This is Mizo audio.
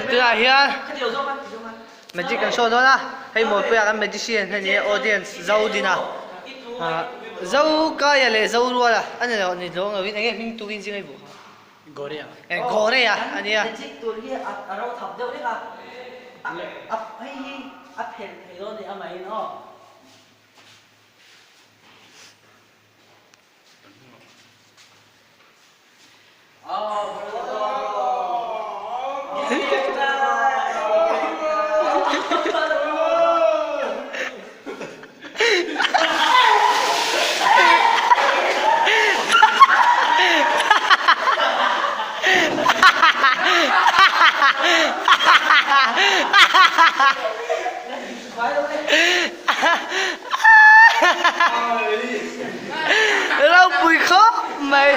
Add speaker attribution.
Speaker 1: Tunah hian magic kan show dawn a, hei Muanpuia kan magician hei ni a audience Zodina ah Zokaia leh Zoruala a ni lo ni tlawng lovin enge hming tukin zing a i buh kha?
Speaker 2: Gorea.
Speaker 1: Eh Gorea a nia.
Speaker 3: Magic tur hi a ro thap deuh vek a, a hei hi a phelh thei dawn a ni amahin aw.
Speaker 1: Ropui khawp mai.